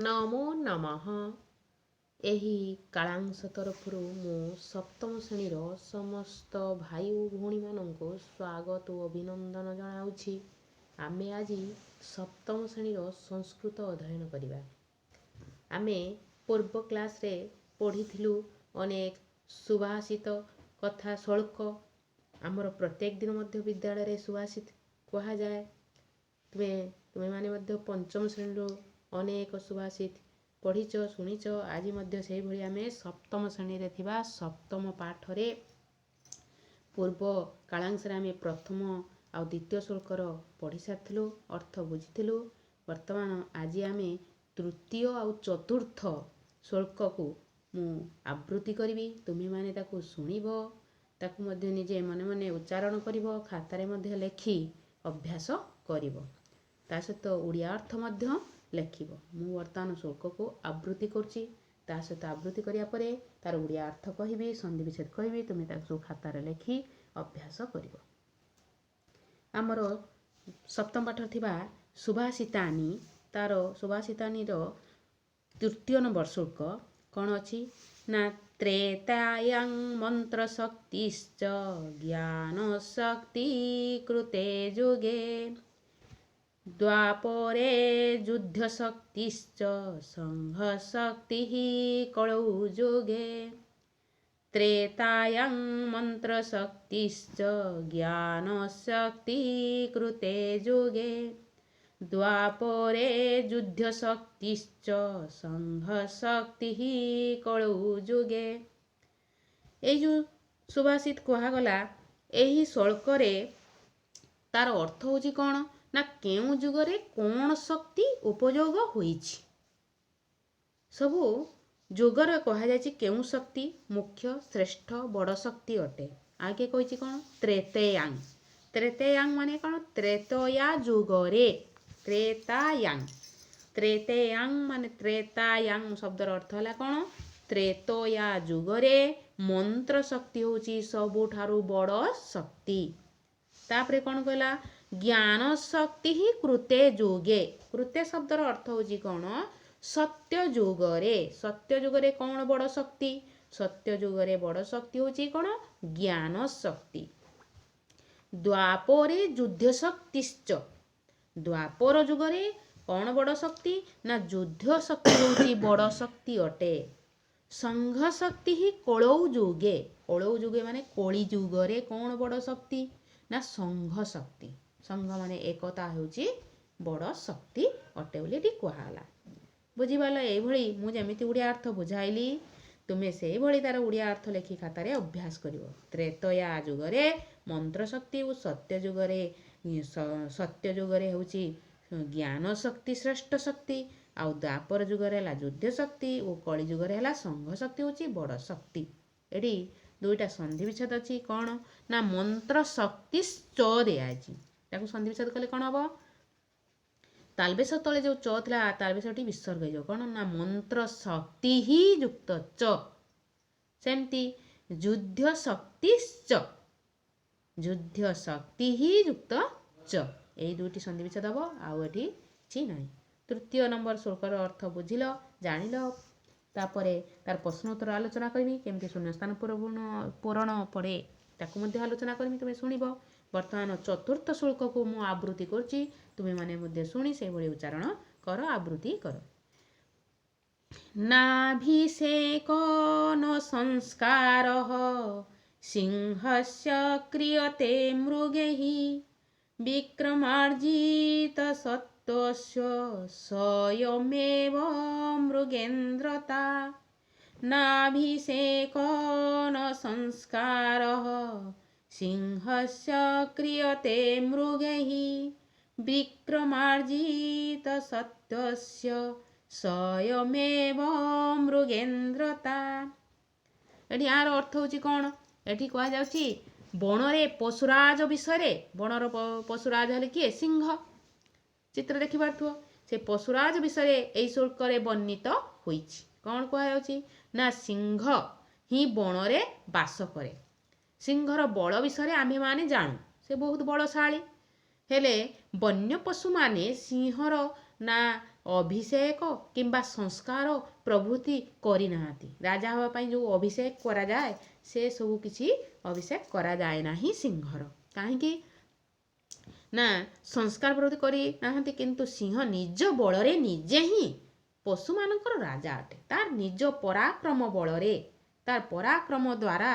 ନମୋ ନମଃ। ଏହି କାଳାଂଶ ତରଫରୁ ମୁଁ ସପ୍ତମ ଶ୍ରେଣୀର ସମସ୍ତ ଭାଇ ଓ ଭଉଣୀମାନଙ୍କୁ ସ୍ୱାଗତ ଓ ଅଭିନନ୍ଦନ ଜଣାଉଛି। ଆମେ ଆଜି ସପ୍ତମ ଶ୍ରେଣୀର ସଂସ୍କୃତ ଅଧ୍ୟୟନ କରିବା। ଆମେ ପୂର୍ବ କ୍ଲାସ୍ରେ ପଢ଼ିଥିଲୁ ଅନେକ ସୁଭାଷିତ କଥା, ଶ୍ଳୋକ। ଆମର ପ୍ରତ୍ୟେକ ଦିନ ମଧ୍ୟ ବିଦ୍ୟାଳୟରେ ସୁଭାଷିତ କୁହାଯାଏ। ତୁମେମାନେ ମଧ୍ୟ ପଞ୍ଚମ ଶ୍ରେଣୀରୁ ଅନେକ ସୁଭାଷିତ ପଢ଼ିଛ, ଶୁଣିଛ। ଆଜି ମଧ୍ୟ ସେଇଭଳି ଆମେ ସପ୍ତମ ଶ୍ରେଣୀରେ ଥିବା ସପ୍ତମ ପାଠରେ ପୂର୍ବ କାଳାଂଶରେ ଆମେ ପ୍ରଥମ ଆଉ ଦ୍ୱିତୀୟ ଶ୍ଳୋକର ପଢ଼ି ସାରିଥିଲୁ, ଅର୍ଥ ବୁଝିଥିଲୁ। ବର୍ତ୍ତମାନ ଆଜି ଆମେ ତୃତୀୟ ଆଉ ଚତୁର୍ଥ ଶ୍ଳୋକକୁ ମୁଁ ଆବୃତ୍ତି କରିବି। ତୁମେମାନେ ତାକୁ ଶୁଣିବ, ତାକୁ ମଧ୍ୟ ନିଜେ ମନେ ମନେ ଉଚ୍ଚାରଣ କରିବ, ଖାତାରେ ମଧ୍ୟ ଲେଖି ଅଭ୍ୟାସ କରିବ, ତା ସହିତ ଓଡ଼ିଆ ଅର୍ଥ ମଧ୍ୟ ଲେଖିବ। ମୁଁ ବର୍ତ୍ତମାନ ଶ୍ଳୋକକୁ ଆବୃତ୍ତି କରୁଛି। ତା ସହିତ ଆବୃତ୍ତି କରିବା ପରେ ତାର ଓଡ଼ିଆ ଅର୍ଥ କହିବି, ସନ୍ଧି ବିଚ୍ଛେଦ କହିବି, ତୁମେ ତାକୁ ସବୁ ଖାତାରେ ଲେଖି ଅଭ୍ୟାସ କରିବ। ଆମର ସପ୍ତମ ପାଠରେ ଥିବା ସୁଭାଷିତାନି, ତାର ସୁଭାଷିତାନିର ତୃତୀୟ ନମ୍ବର ଶ୍ଳୋକ କ'ଣ ଅଛି ନା, ତ୍ରେତାୟାଂ ମନ୍ତ୍ରଶକ୍ତିଶ୍ଚ ଜ୍ଞାନଶକ୍ତି କୃତେ ଯୁଗେ, ଦ୍ୱାପରେ ଯୁଦ୍ଧଶକ୍ତିଶ୍ଚ ସଂଘଶକ୍ତିଃ କଳौ ଯୁଗେ। ତ୍ରେତାୟାଂ ମନ୍ତ୍ରଶକ୍ତିଶ୍ଚ ଜ୍ଞାନଶକ୍ତି କୃତେ ଯୁଗେ, ଦ୍ୱାପରେ ଯୁଦ୍ଧଶକ୍ତିଶ୍ଚ ସଂଘଶକ୍ତିଃ କଳौ ଯୁଗେ। ଏଇ ଯେଉଁ ସୁଭାଷିତ କୁହାଗଲା ଏହି ଶ୍ଳୋକରେ, ତାର ଅର୍ଥ ହେଉଛି କ'ଣ ନା, କେଉଁ ଯୁଗରେ କ'ଣ ଶକ୍ତି ଉପଯୋଗ ହୋଇଛି। ସବୁ ଯୁଗରେ କୁହାଯାଇଛି କେଉଁ ଶକ୍ତି ମୁଖ୍ୟ, ଶ୍ରେଷ୍ଠ, ବଡ଼ ଶକ୍ତି ଅଟେ। ଆଗେ କହିଛି କ'ଣ? ତ୍ରେତେୟାଂ। ତ୍ରେତେୟାଂ ମାନେ କ'ଣ? ତ୍ରେତୟା ଯୁଗରେ। ତ୍ରେତାୟାଂ, ତ୍ରେତେୟାଂ ମାନେ, ତ୍ରେତାୟାଂ ଶବ୍ଦର ଅର୍ଥ ହେଲା କ'ଣ? ତ୍ରେତୟା ଯୁଗରେ ମନ୍ତ୍ର ଶକ୍ତି ହେଉଛି ସବୁଠାରୁ ବଡ଼ ଶକ୍ତି। ତାପରେ କ'ଣ କହିଲା? ଜ୍ଞାନ ଶକ୍ତି ହିଁ କୃତେ ଯୁଗେ। କୃତେ ଶବ୍ଦର ଅର୍ଥ ହେଉଛି କ'ଣ? ସତ୍ୟ ଯୁଗରେ। ସତ୍ୟ ଯୁଗରେ କ'ଣ ବଡ଼ ଶକ୍ତି? ସତ୍ୟ ଯୁଗରେ ବଡ଼ ଶକ୍ତି ହେଉଛି କ'ଣ? ଜ୍ଞାନ ଶକ୍ତି। ଦ୍ୱାପରେ ଯୁଦ୍ଧ ଶକ୍ତିଶ୍ଚ। ଦ୍ୱାପର ଯୁଗରେ କ'ଣ ବଡ଼ ଶକ୍ତି ନା, ଯୁଦ୍ଧ ଶକ୍ତି ହେଉଛି ବଡ଼ ଶକ୍ତି ଅଟେ। ସଂଘ ଶକ୍ତି ହିଁ କଳୌ ଯୁଗେ। କଳୌ ଯୁଗେ ମାନେ କଳି ଯୁଗରେ କ'ଣ ବଡ଼ ଶକ୍ତି ନା, ସଂଘ ଶକ୍ତି। ସଂଘ ମାନେ ଏକତା ହେଉଛି ବଡ଼ ଶକ୍ତି ଅଟେ ବୋଲି ଏଠି କୁହାଗଲା। ବୁଝିପାରିଲ? ଏଇଭଳି ମୁଁ ଯେମିତି ଓଡ଼ିଆ ଅର୍ଥ ବୁଝାଇଲି, ତୁମେ ସେଇଭଳି ତାର ଓଡ଼ିଆ ଅର୍ଥ ଲେଖି ଖାତାରେ ଅଭ୍ୟାସ କରିବ। ତ୍ରେତୟା ଯୁଗରେ ମନ୍ତ୍ର ଶକ୍ତି ଓ ସତ୍ୟ ଯୁଗରେ ହେଉଛି ଜ୍ଞାନ ଶକ୍ତି ଶ୍ରେଷ୍ଠ ଶକ୍ତି, ଆଉ ଦ୍ୱାପର ଯୁଗରେ ହେଲା ଯୁଦ୍ଧ ଶକ୍ତି ଓ କଳି ଯୁଗରେ ହେଲା ସଂଘ ଶକ୍ତି ହେଉଛି ବଡ଼ ଶକ୍ତି। ଏଠି ଦୁଇଟା ସନ୍ଧି ବିଚ୍ଛେଦ ଅଛି। କ'ଣ ନା, ମନ୍ତ୍ର ଶକ୍ତି ଚ ଦିଆଯାଇଛି। ତାକୁ ସନ୍ଧି ବିଚ୍ଛେଦ କଲେ କ'ଣ ହବ? ତାଲବେଶ ତଳେ ଯେଉଁ ଚ ଥିଲା, ତାଲବେଶଟି ବିସର୍ଗ ହେଇଯିବ। କ'ଣ ନା, ମନ୍ତ୍ର ଶକ୍ତି ହିଁ ଯୁକ୍ତ ଚ। ସେମିତି ଯୁଦ୍ଧ ଶକ୍ତି ଚ, ଯୁଦ୍ଧ ଶକ୍ତି ହିଁ ଯୁକ୍ତ ଚ। ଏଇ ଦୁଇଟି ସନ୍ଧି ବିଚ୍ଛେଦ ହବ, ଆଉ ଏଠି କିଛି ନାହିଁ। ତୃତୀୟ ନମ୍ବର ଶ୍ଳୋକର ଅର୍ଥ ବୁଝିଲ, ଜାଣିଲ। ତାପରେ ତାର ପ୍ରଶ୍ନ ଉତ୍ତର ଆଲୋଚନା କରିବି। କେମିତି ଶୂନ୍ୟସ୍ଥାନ ପୂରଣ ପଡ଼େ, ତାକୁ ମଧ୍ୟ ଆଲୋଚନା କରିବି, ତୁମେ ଶୁଣିବ। ବର୍ତ୍ତମାନ ଚତୁର୍ଥ ଶ୍ଳୋକକୁ ମୁଁ ଆବୃତ୍ତି କରୁଛି। ତୁମେମାନେ ମଧ୍ୟ ଶୁଣି ସେଇଭଳି ଉଚ୍ଚାରଣ କର, ଆବୃତ୍ତି କର। ନାଭିଷେକ ନ ସଂସ୍କାରः ସିଂହସ୍ୟ କ୍ରିୟତେ ମୃଗୈः, ବିକ୍ରମାର୍ଜିତ ସତ୍ତ୍ୱସ୍ୟ ସ୍ୱୟମେବ ମୃଗେନ୍ଦ୍ରତା। ନାଭିଷେକ ନ ସଂସ୍କାରः ସିଂହସ୍ୟ କ୍ରିୟତେ ମୃଗୈः, ବିକ୍ରମାର୍ଜିତ ସତ୍ତ୍ୱସ୍ୟ ସ୍ୱୟମେବ ମୃଗେନ୍ଦ୍ରତା। ଏଠି ଏହାର ଅର୍ଥ ହେଉଛି କ'ଣ? ଏଠି କୁହାଯାଉଛି ବଣରେ ପଶୁରାଜ ବିଷୟରେ। ବଣର ପଶୁରାଜ ହେଲେ କିଏ? ସିଂହ। ଚିତ୍ର ଦେଖିପାରୁଥିବ। ସେ ପଶୁରାଜ ବିଷୟରେ ଏଇ ଶ୍ଳୋକରେ ବର୍ଣ୍ଣିତ ହୋଇଛି। କ'ଣ କୁହାଯାଉଛି ନା, ସିଂହ ହିଁ ବଣରେ ବାସ କରେ। ସିଂହର ବଳ ବିଷୟରେ ଆମ୍ଭେମାନେ ଜାଣୁ, ସେ ବହୁତ ବଳଶାଳୀ। ହେଲେ ବନ୍ୟ ପଶୁମାନେ ସିଂହର ନା ଅଭିଷେକ କିମ୍ବା ସଂସ୍କାର ପ୍ରଭୃତି କରିନାହାନ୍ତି। ରାଜା ହେବା ପାଇଁ ଯେଉଁ ଅଭିଷେକ କରାଯାଏ, ସେ ସବୁ କିଛି ଅଭିଷେକ କରାଯାଏ ନାହିଁ ସିଂହର। କାହିଁକି ନା ସଂସ୍କାର ପ୍ରଭୃତି କରିନାହାନ୍ତି, କିନ୍ତୁ ସିଂହ ନିଜ ବଳରେ ନିଜେ ହିଁ ପଶୁମାନଙ୍କର ରାଜା ଅଟେ। ତାର ନିଜ ପରାକ୍ରମ ବଳରେ, ତାର ପରାକ୍ରମ ଦ୍ୱାରା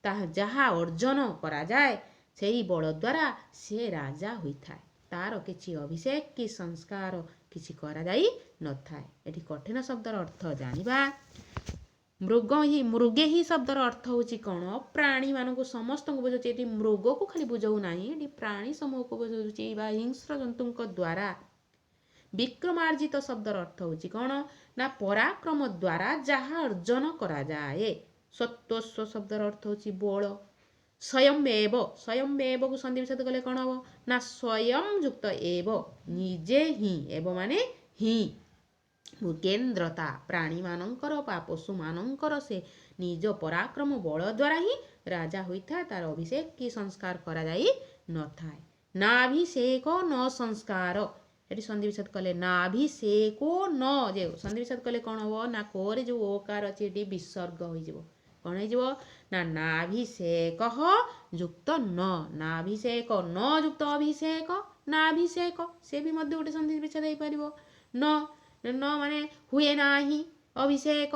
ତାହା ଯାହା ଅର୍ଜନ କରାଯାଏ, ସେଇ ବଳ ଦ୍ୱାରା ସେ ରାଜା ହୋଇଥାଏ। ତାର କିଛି ଅଭିଷେକ କି ସଂସ୍କାର କିଛି କରାଯାଇ ନଥାଏ। ଏଠି କଠିନ ଶବ୍ଦର ଅର୍ଥ ଜାଣିବା। ମୃଗ ହିଁ, ମୃଗେହି ଶବ୍ଦର ଅର୍ଥ ହେଉଛି କ'ଣ? ପ୍ରାଣୀମାନଙ୍କୁ ସମସ୍ତଙ୍କୁ ବୁଝାଉଛି। ଏଠି ମୃଗକୁ ଖାଲି ବୁଝାଉ ନାହିଁ, ଏଠି ପ୍ରାଣୀ ସମୂହକୁ ବୁଝାଉଛି ବା ହିଂସ୍ର ଜନ୍ତୁଙ୍କ ଦ୍ୱାରା। ବିକ୍ରମାର୍ଜିତ ଶବ୍ଦର ଅର୍ଥ ହେଉଛି କ'ଣ ନା ପରାକ୍ରମ ଦ୍ୱାରା ଯାହା ଅର୍ଜନ କରାଯାଏ। ସତ୍ୱସ୍ୱ ଶବ୍ଦର ଅର୍ଥ ହେଉଛି ବଳ। ସ୍ୱୟଂ ଏବ, ସ୍ୱୟଂ ଏବକୁ ସନ୍ଧି ବିଚ୍ଛେଦ କଲେ କ'ଣ ହେବ ନା ସ୍ୱୟଂ ଯୁକ୍ତ ଏବ, ନିଜେ ହିଁ, ଏବ ମାନେ ହିଁ। ମୃଗେନ୍ଦ୍ରତା, ପ୍ରାଣୀମାନଙ୍କର ବା ପଶୁମାନଙ୍କର ସେ ନିଜ ପରାକ୍ରମ ବଳ ଦ୍ୱାରା ହିଁ ରାଜା ହୋଇଥାଏ। ତାର ଅଭିଷେକ କି ସଂସ୍କାର କରାଯାଇ ନଥାଏ। ନାଭିଷେକ ନ ସଂସ୍କାର, ଏଠି ସନ୍ଧି ବିଚ୍ଛେଦ କଲେ ନାଭିଷେକ ନ, ଯେ ସନ୍ଧି ବିଚ୍ଛେଦ କଲେ କ'ଣ ହେବ ନା କୋରେ ଯେଉଁ ଓକାର ଅଛି ଏଠି ବିସର୍ଗ ହୋଇଯିବ। କ'ଣ ହେଇଯିବ ନା ନାଭିଷେକ ଯୁକ୍ତ ନ, ନାଭିଷେକ ନ ଯୁକ୍ତ ଅଭିଷେକ, ନାଭିଷେକ, ସେ ବି ମଧ୍ୟ ଗୋଟେ ସନ୍ଧି ବିଚ୍ଛେଦ ହେଇପାରିବ। ନ ନ ମାନେ ହୁଏ ନାହିଁ ଅଭିଷେକ,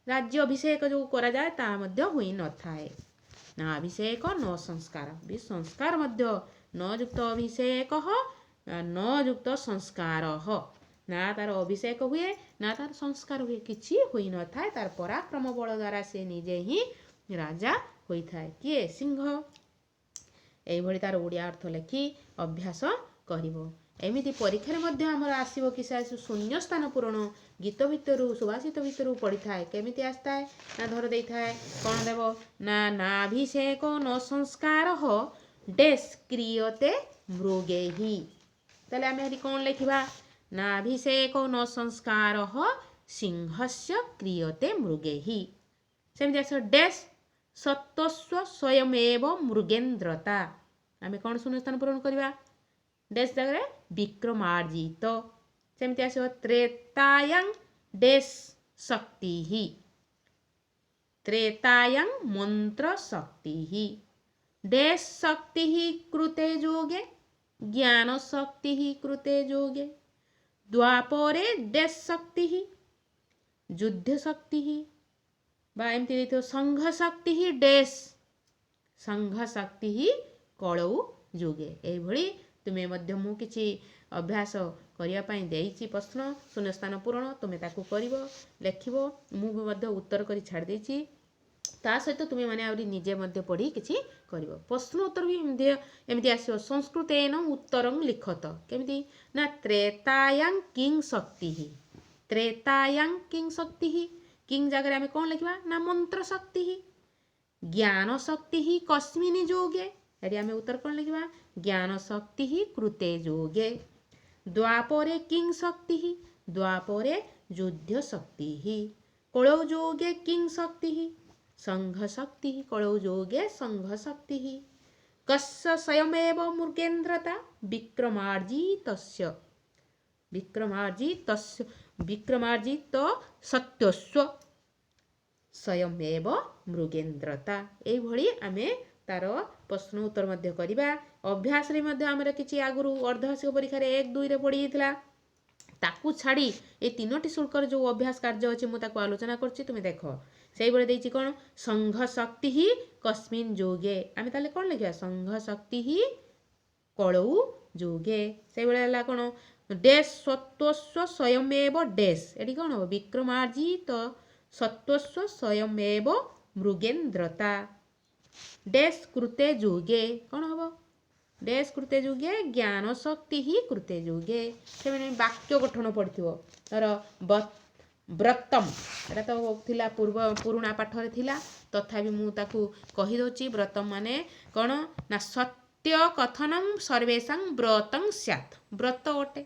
ରାଜ୍ୟ ଅଭିଷେକ ଯେଉଁ କରାଯାଏ ତାହା ମଧ୍ୟ ହୋଇନଥାଏ। ନା ଅଭିଷେକ ନ ସଂସ୍କାର ବି, ସଂସ୍କାର ମଧ୍ୟ, ନ ଯୁକ୍ତ ଅଭିଷେକ ନ ଯୁକ୍ତ ସଂସ୍କାର, ନା ତାର ଅଭିଷେକ ହୁଏ ନା ତାର ସଂସ୍କାର ହୁଏ, କିଛି ହୋଇନଥାଏ। ତାର ପରାକ୍ରମ ବଳ ଦ୍ୱାରା ସେ ନିଜେ ହିଁ ରାଜା ହୋଇଥାଏ। କିଏ? ସିଂହ। ଏଇଭଳି ତାର ଓଡ଼ିଆ ଅର୍ଥ ଲେଖି ଅଭ୍ୟାସ କରିବ। ଏମିତି ପରୀକ୍ଷାରେ ମଧ୍ୟ ଆମର ଆସିବ କି ସେ ଶୂନ୍ୟ ସ୍ଥାନ ପୂରଣ ଗୀତ ଭିତରୁ, ସୁଭାଷିତ ଭିତରୁ ପଡ଼ିଥାଏ। କେମିତି ଆସିଥାଏ ନା ଧର ଦେଇଥାଏ, କ'ଣ ଦେବ ନା ନାଭିଷେକ ନ ସଂସ୍କାର ଡେସ୍ କ୍ରିୟତେ ମୃଗେହି। ତାହେଲେ ଆମେ ଏଠି କ'ଣ ଲେଖିବା? ନାଭିଷେକ ନ ସଂସ୍କାର ସିଂହସ୍ୟ କ୍ରିୟତେ ମୃଗେହି। ସେମିତି ଆସିବ ଡେସ୍ ସତ୍ୱସ୍ୱ ସ୍ୱୟମେବ ମୃଗେନ୍ଦ୍ରତା। ଆମେ କ'ଣ ଶୂନ୍ୟସ୍ଥାନ ପୂରଣ କରିବା? ଡେସ୍ ଜାଗାରେ ବିକ୍ରମାର୍ଜିତ। ସେମିତି ଆସିବ ତ୍ରେତାୟାଂ ଡେସ୍ ଶକ୍ତି, ତ୍ରେତାୟାଂ ମନ୍ତ୍ର ଶକ୍ତି, ଡେସ୍ ଶକ୍ତି କୃତେ ଯୋଗେ, ଜ୍ଞାନ ଶକ୍ତି କୃତେ ଯୋଗେ, ଦ୍ୱାପରେ ଡେସ୍ ଶକ୍ତି, ଯୁଦ୍ଧ ଶକ୍ତି, ବା ଏମିତି ଦେଇଥିବ ସଂଘ ଶକ୍ତି ଡେସ୍, ସଂଘ ଶକ୍ତି କଳଉ ଯୁଗେ। ଏଇଭଳି ତୁମେ ମଧ୍ୟ ମୁଁ କିଛି ଅଭ୍ୟାସ କରିବା ପାଇଁ ଦେଇଛି ପ୍ରଶ୍ନ ଶୂନ୍ୟସ୍ଥାନ ପୂରଣ, ତୁମେ ତାକୁ କରିବ, ଲେଖିବ। ମୁଁ ବି ମଧ୍ୟ ଉତ୍ତର କରି ଛାଡ଼ି ଦେଇଛି। ତା ସହିତ ତୁମେମାନେ ଆହୁରି ନିଜେ ମଧ୍ୟ ପଢ଼ି କିଛି କରିବ। ପ୍ରଶ୍ନ ଉତ୍ତର ବି ଏମିତି ଏମିତି ଆସିବ। ସଂସ୍କୃତେନ ଉତ୍ତରଂ ଲିଖତ। କେମିତି ନା ତ୍ରେତାୟାଂ କିଂ ଶକ୍ତି, ତ୍ରେତାୟାଂ କିଂ ଶକ୍ତି, କିଂ ଜାଗାରେ ଆମେ କ'ଣ ଲେଖିବା ନା ମନ୍ତ୍ର ଶକ୍ତି। ଜ୍ଞାନ ଶକ୍ତି କସ୍ମିନ୍ ଯୋଗେ, ଏଠି ଆମେ ଉତ୍ତର କ'ଣ ଲେଖିବା? ଜ୍ଞାନ ଶକ୍ତି କୃତେ ଯୋଗେ। ଦ୍ୱାପରେ କିଂ ଶକ୍ତି, ଦ୍ୱାପରେ ଯୁଦ୍ଧ ଶକ୍ତି। କଳৌ ଯୋଗେ କିଂ ଶକ୍ତି, ସଂଘ ଶକ୍ତି, କଳৌ ଯୋଗେ ସଂଘ ଶକ୍ତି। କସ୍ୟ ସ୍ୱୟମେବ ମୃଗେନ୍ଦ୍ରତା, ବିକ୍ରମାର୍ଜିତସ୍ୟ, ବିକ୍ରମାର୍ଜିତସ୍ୟ, ବିକ୍ରମାର୍ଜିତ ସତ୍ୟସ୍ୱ ସ୍ୱୟମେବ ମୃଗେନ୍ଦ୍ରତା। ଏଇଭଳି ଆମେ ତାର ପ୍ରଶ୍ନ ଉତ୍ତର ମଧ୍ୟ କରିବା। ଅଭ୍ୟାସରେ ମଧ୍ୟ ଆମର କିଛି ଆଗରୁ ଅର୍ଦ୍ଧବାର୍ଷିକ ପରୀକ୍ଷାରେ 1 2ରେ ପଡ଼ିଯାଇଥିଲା। ତାକୁ ଛାଡ଼ି ଏଇ 3ଟି ଶୁଳ୍କର ଯେଉଁ ଅଭ୍ୟାସ କାର୍ଯ୍ୟ ଅଛି, ମୁଁ ତାକୁ ଆଲୋଚନା କରୁଛି, ତୁମେ ଦେଖ। ସେଇଭଳି ଦେଇଛି କ'ଣ? ସଂଘ ଶକ୍ତି ହିଁ କସ୍ମିନ୍ ଯୋଗେ। ଆମେ ତାହେଲେ କ'ଣ ଲେଖିବା? ସଂଘ ଶକ୍ତି ହିଁ କଳଉ ଯୋଗେ। ସେଇଭଳି ହେଲା କ'ଣ? ଡେସ୍ ସତ୍ୱସ୍ୱ ସ୍ୱୟମେବ ଡେସ୍, ଏଠି କ'ଣ ହେବ? ବିକ୍ରମାର୍ଜିତ ସତ୍ୱସ୍ୱ ସ୍ୱୟମେବ ମୃଗେନ୍ଦ୍ରତା। ଡେସ୍ କୃତେ ଯୁଗେ, କ'ଣ ହେବ? ଡେସ୍ କୃତେ ଯୁଗେ, ଜ୍ଞାନ ଶକ୍ତି ହିଁ କୃତେ ଯୁଗେ। ସେମାନେ ବାକ୍ୟ ଗଠନ ପଡ଼ିଥିବ ଧର ବ୍ରତମ୍, ଏଇଟା ତ ଥିଲା ପୂର୍ବ ପୁରୁଣା ପାଠରେ ଥିଲା, ତଥାପି ମୁଁ ତାକୁ କହିଦେଉଛି। ବ୍ରତମ୍ ମାନେ କ'ଣ ନା ସତ୍ୟ କଥନଂ ସର୍ବେଷାଂ ବ୍ରତଂ ସ୍ୟାତ୍। ବ୍ରତ ଅଟେ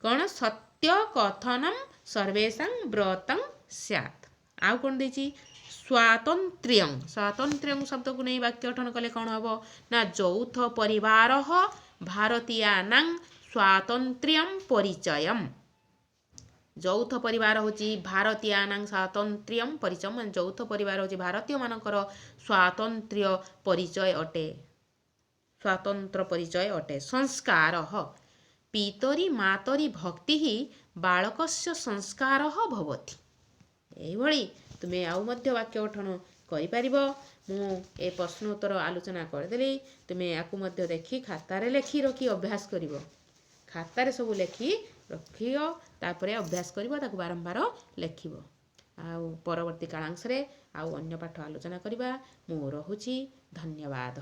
କ'ଣ? ସତ୍ୟ କଥନଂ ସର୍ବେଷାଂ ବ୍ରତଂ ସ୍ୟାତ୍। ଆଉ କ'ଣ ଦେଇଛି? ସ୍ୱାତନ୍ତ୍ର୍ୟଂ, ସ୍ୱାତନ୍ତ୍ର୍ୟଂ ଶବ୍ଦକୁ ନେଇ ବାକ୍ୟ ଗଠନ କଲେ କ'ଣ ହେବ ନା ଯୌଥ ପରିବାର ଭାରତୀୟାନାଂ ସ୍ୱାତନ୍ତ୍ର୍ୟಂ ପରିଚୟಂ। ଯୌଥ ପରିବାର ହେଉଛି ଭାରତୀୟାନାଂ ସ୍ୱାତନ୍ତ୍ର୍ୟಂ ପରିଚୟ। ମାନେ ଯୌଥ ପରିବାର ହେଉଛି ଭାରତୀୟମାନଙ୍କର ସ୍ୱାତନ୍ତ୍ର୍ୟ ପରିଚୟ ଅଟେ, ସ୍ୱାତନ୍ତ୍ର ପରିଚୟ ଅଟେ। ସଂସ୍କାର। ପିତରି ମାତରି ଭକ୍ତି ବାଳକସ୍ୟ ସଂସ୍କାର ଭବତି। ଏଇଭଳି ତୁମେ ଆଉ ମଧ୍ୟ ବାକ୍ୟ ଗଠନ କରିପାରିବ। ମୁଁ ଏ ପ୍ରଶ୍ନ ଉତ୍ତର ଆଲୋଚନା କରିଦେଲି। ତୁମେ ୟାକୁ ମଧ୍ୟ ଦେଖି ଖାତାରେ ଲେଖି ରଖି ଅଭ୍ୟାସ କରିବ। ଖାତାରେ ସବୁ ଲେଖି ରଖିବ, ତାପରେ ଅଭ୍ୟାସ କରିବ, ତାକୁ ବାରମ୍ବାର ଲେଖିବ। ଆଉ ପରବର୍ତ୍ତୀ କାଳାଂଶରେ ଆଉ ଅନ୍ୟ ପାଠ ଆଲୋଚନା କରିବା। ମୁଁ ରହୁଛି, ଧନ୍ୟବାଦ।